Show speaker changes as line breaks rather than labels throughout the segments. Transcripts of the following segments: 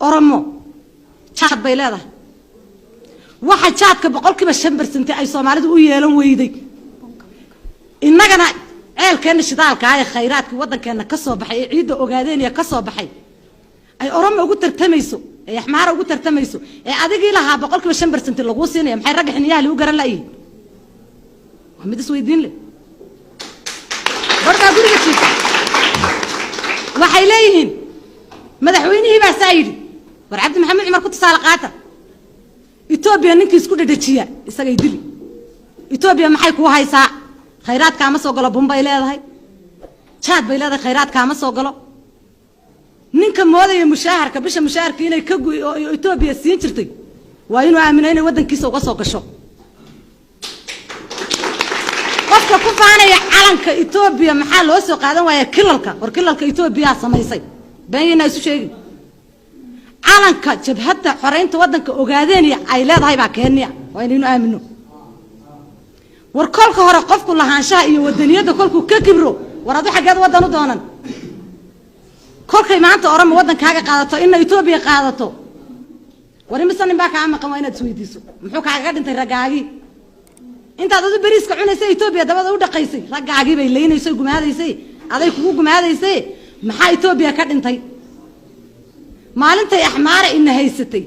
Oromo jaad bay leedahay. Waxa jaadka 5% ay Soomaalidu u yeelan weyday, innagana ceelkeenna shidaalkaa ee khayraadkii waddankeenna ka soo baxay ee ciidda Ogaadeeniya ka soo baxay ay Oromo ugu tartamayso, ee Axmaara ugu tartamayso, ee adigii lahaa 5% laguu siinaya, maxay ragga xiniyaha liu garan la'yihin? Waa mid isweydiin leh. Barkaa guriga jiifa waxay leeyihiin madaxweynihii baa saa yidhi. War Cabdi Maxamed Cumar ku tusaale qaata. Etoobiya ninkii isku dhedhejiya isagay dili. Etoobiya maxay kuu haysaa? Khayraadkaama soo galo. Bun bay leedahay, jaad bay leedahay, khayraadkaama soo galo. Ninka moodaya mushaaharka bisha mushaaharka inay ka gu oo Etoobiya siin jirtay, waa inuu aamino inay waddankiisa uga soo gasho. Qofka ku faanaya calanka Etoobiya maxaa loo soo qaadan waaya kilalka? War kilalka Etoobiyaa samaysay, beenyaynaa isu sheegin. Calanka Jabhadda Xoreynta Waddanka Ogaadeeniya ay leedahay baa keeniya, waa inaynu aamino. War kolka hore qofku lahaanshaha iyo wadaniyadda kolkuu ka kibro, war adu xaggeed waddan u doonan? Kolkay maanta Oroma waddankaaga qaadato, ina Etoobiya qaadato, war imise nin baa kaa maqan? Waa inaad isweydiiso muxuu kaagaga dhintay raggaagii. Intaad adu beriiska cunaysay, Etoobiya dabada u dhaqaysay, raggaagii bay leynaysay, gumaadaysay, aday kugu gumaadaysay. Maxaa Etoobiya ka dhintay? Maalintay Axmaara ina haysatay,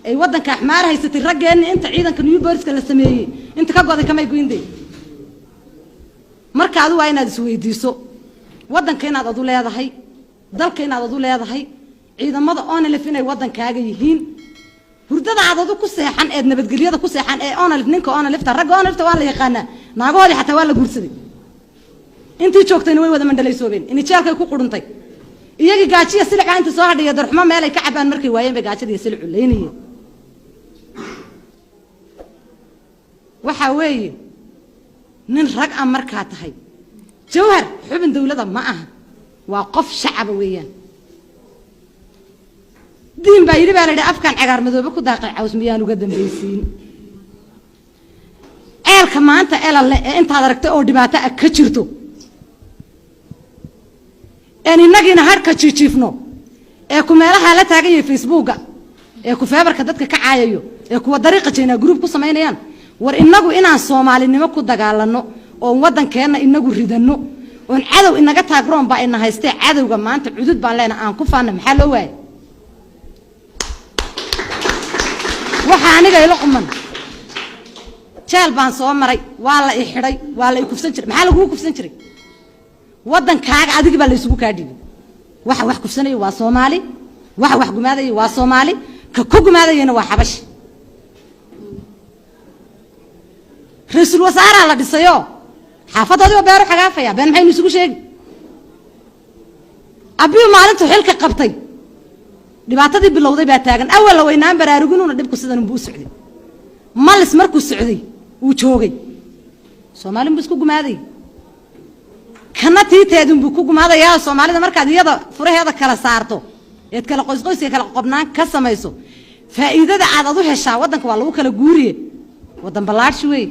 ay waddanka Axmaara haysatay, raggeenna inta ciidanka New Booliska la sameeyey inta ka goday kamay goynday. Marka adu waa inaad isweydiiso waddanka inaad adu leedahay, dalka inaad adu leedahay, ciidamada ONLF inay waddankaaga yihiin. Hurdada aad adu ku seexan eed nabadgelyada ku seexan ee ONLF, ninka ONLFta, ragga ONLFta waa la yaqaanaa, naagahoodii xataa waa la guursaday, intii joogtayna way wada mandhalaysoobeen, ini jeelkay ku quruntay. Iyagii gaajiya silica inta soo hadhiya darxumo meel ay ka cabaan markay waayeen bay gaajadiiyo silicu leynayeen. Waxaa weeye nin rag ah markaa tahay. Jawhar xubin dawlada ma aha, waa qof shacaba weeyaan. Diin baa yidhi, baa la yidhi, afkaan cagaar madoobe ku daaqay caws miyaan uga dambaysiin? Ceelka maanta elale ee intaad aragtay oo dhibaato ah ka jirto een innagiina harka jiijiifno, ee ku meelaha la taagan yahay Facebooka, ee ku feebarka dadka ka caayayo, ee kuwa dariiqa jeynaa group ku samaynayaan, war innagu inaan Soomaalinimo ku dagaalanno oon waddankeenna inagu ridanno oon cadow inaga taagroon baa ina haystee, cadowga maanta cudud baan leenahay aan ku faanna, maxaa loo waayay? Waxaa aniga ila quman, jeel baan soo maray, waa la i xidhay, waa la i kufsan jiray. Maxaa lagugu kufsan jiray? Waddankaaga adigii baa la isugu kaa dhiibay. Waxa wax kufsanaya waa Soomaali, waxa wax gumaadaya waa Soomaali, ka ku gumaadayana waa Xabashi. Ra-iisul wasaaraa la dhisayo, xaafadoodii waa beeru xagaafaya. Been maxaynu isugu sheegi? Abiyu maalintuu xilka qabtay dhibaatadii bilowday baa taagan. Awalla waynaan baraaruginuuna dhibku sidan unbuu u socday. Malis markuu socday uu joogay, Soomaalin buu isku gumaaday, kana tiiteedunbuu ku gumaadayaa. Soomaalida markaad iyada furaheeda kala saarto eed kala qoysqoysiga kala qobnaan ka samayso, faa'iidada aad adu heshaa waddanka waa lagu kala guuriye. Waddan ballaadhshi wey,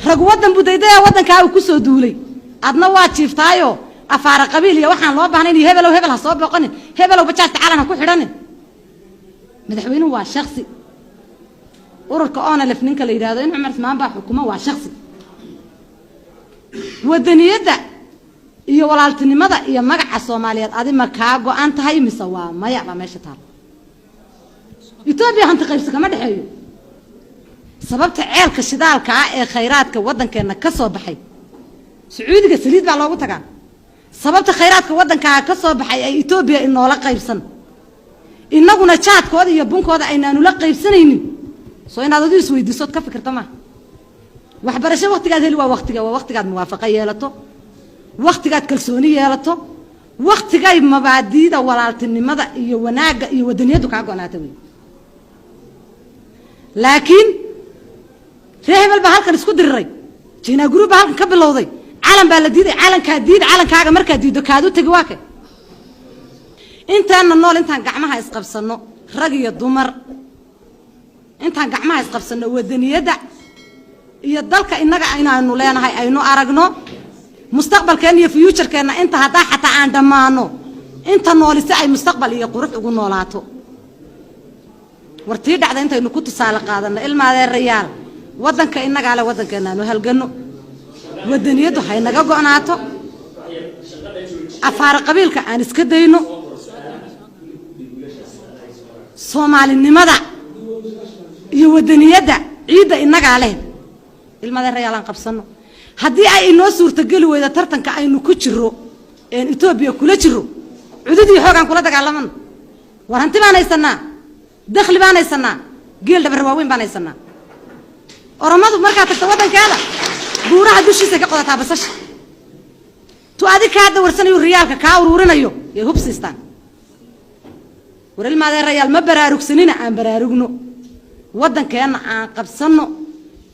rag waddan buu daydaya, waddankaa uu ku soo duulay, adna waa jiiftaayo afaara qabiil iyo waxaan loo baahnayn iyo hebelow hebel ha soo boqonin, hebelow bajaajta calan ha ku xidhanin. Madaxweynuhu waa shaksi. Ururka ONLF ninka la yidhahdo in Cumar Ismaan baa xukuma, waa shaksi. Wadaniyadda iyo walaaltinimada iyo magaca Soomaaliyeed adi ma kaa go-an tahay mise waa maya? Baa meesha taal. Etoobiya hanti qaybsi kama dhexeeyo. Sababta ceelka shidaalka ah ee khayraadka waddankeenna ka soo baxay, Sacuudiga saliid baa loogu tagaa, sababta khayraadka waddankaa ka soo baxay ay Etoobiya inoola qaybsan, innaguna jaadkooda iyo bunkooda aynaanula qaybsanaynin, soo inaad adu isweydiisood ka fikirta maaha. Waxbarasho waktigaad heli waa waktiga, waa waktigaad muwaafaqo yeelato, waktigaad kalsooni yeelato, waktigay mabaadiida walaaltinimada iyo wanaagga iyo wadaniyaddu kaa go-naata wey. Laakiin ree hebel baa halkan isku diriray, jiinaa group baa halkan ka bilowday, calan baa la diiday, calankaa diid. Calankaaga markaad diiddo kaad u tegi waa ke. Intaana nool intaan gacmaha isqabsanno, rag iyo dumar, intaan gacmaha isqabsanno, wadaniyadda iyo dalka innaga inaanu leenahay aynu aragno, mustaqbalkeenna iyo future-keenna inta haddaa xataa aan dhammaano Inta nooli si ay mustaqbal iyo qurux ugu noolaato. War tii dhacda intaynu ku tusaale qaadanno, ilmaadeerayaal, waddanka innagaa le, waddankeena aanu halganno, wadaniyaddu haynaga go'naato, afaara qabiilka aan iska dayno, Soomaalinimada iyo wadaniyadda ciidda innagaa leh. Ilmaadeerayaal, aan qabsanno. Haddii ay inoo suurtogeli weyda tartanka aynu ku jiro een Etoobiya kula jiro, cudud iyo xoog aan kula dagaalamano. War hanti baan haysanaa, dakhli baan haysanaa, geel dhabar waaweyn baan haysanaa. Oromadu markaad tagto waddankeeda, buuraha dushiisa ka qodataa basasha. Tu adig kaa dawarsanayo, riyaalka kaa uruurinayo, yay hub siistaan. War ilmaadeerayaal, ma baraarugsanina, aan baraarugno, waddankeenna aan qabsanno,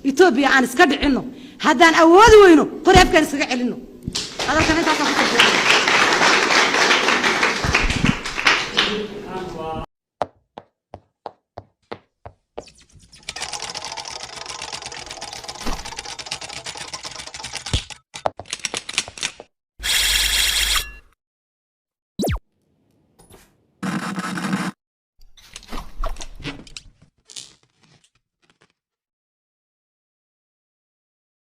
Etoobiya aan iska dhicinno. Haddaan awoodi weyno, qori afkaan iskaga celinno. Hadalkan intaasaan ku soo.